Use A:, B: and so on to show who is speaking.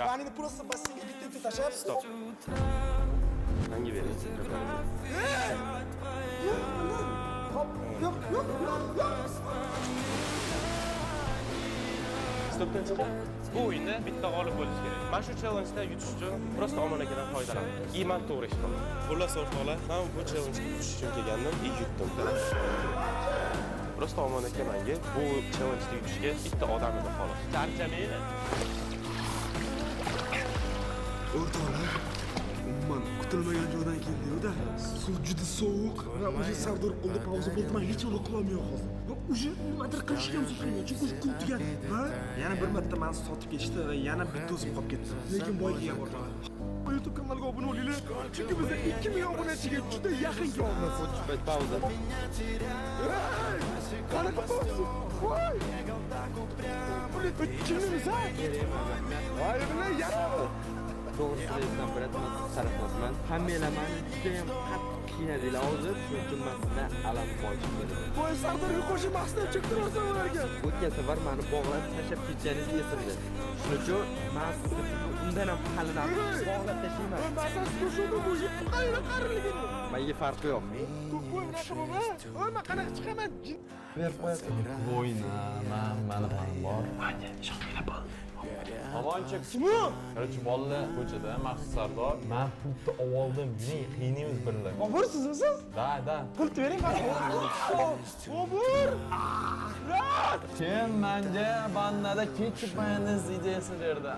A: Vanini просто basseynga bitta bitta tashlab.
B: Стоп. Manga bering.
A: Hop, yo'q, yo'q, yo'q, yo'q.
B: Stopdan chiqing. Bu o'yinda bitta g'olib bo'lish kerak. Mana shu challenge'da yutish uchun просто Omon akadan foydalan. И man to'g'ri ish qildim. Xullas, o'rtoqlar, men bu challenge'ga yutish uchun kelgandim и yutdim. Просто Omon aka menga bu challenge'da yutishga bitta odam edi, xolos. Charchamanglar.
A: O'rtoqlar, umuman kutilmagan joydan keldi-da. Suv juda sovuq va уже Sardor qo'lda pauza bo'ldi. Men hech yo'l qilolmayman hozir. Va уже nimadir qilishga ham qilmayman, chunki уже kun tugadi. Va yana bir marta meni sotib ketishdi va yana bitta o'zim qolib ketdim. Lekin boy kelgan, o'rtoqlar. YouTube kanaliga obuna bo'linglar, chunki biz 2 ming obunachiga juda yaqin kelyapmiz.
B: Pauza.
A: Qanaqa pauza? Voy! Блин, kimimiz ha? Voy, bilan yana.
C: To'g'risini aytsam, брат, man siz tarafdorman. Hammanglar mani judayam qattiq qiynadinglar hozir. Shuning uchun man sizdan alam olishim kerak.
A: Voy, Sardorga qo'shib maqsad chektirasan ularga.
C: O'tgan safar mani bog'lab tashlab ketganingiz esimda. Shuning uchun man sizni undan ham qalin bog'lab tashlayman.
A: Masalan, qo'shildi bu qayerda qariligini.
C: Menga farqi yo'q.
A: Voy, unaqa bo'lma. Voy, men qanaqa chiqaman?
C: Berib qo'yasiz.
D: Voyna, man, mani ham bor. Omonchik. Короче, bolalar ko'chada Maxsus Sardor. Man pultni oldim, yuring, qiynaymiz birga.
A: Bobur, sizmisiz?
D: Да.
A: Pult bering mana. Bobur!
D: Kim menga vannada ketchup mayonez ideyasini berdi?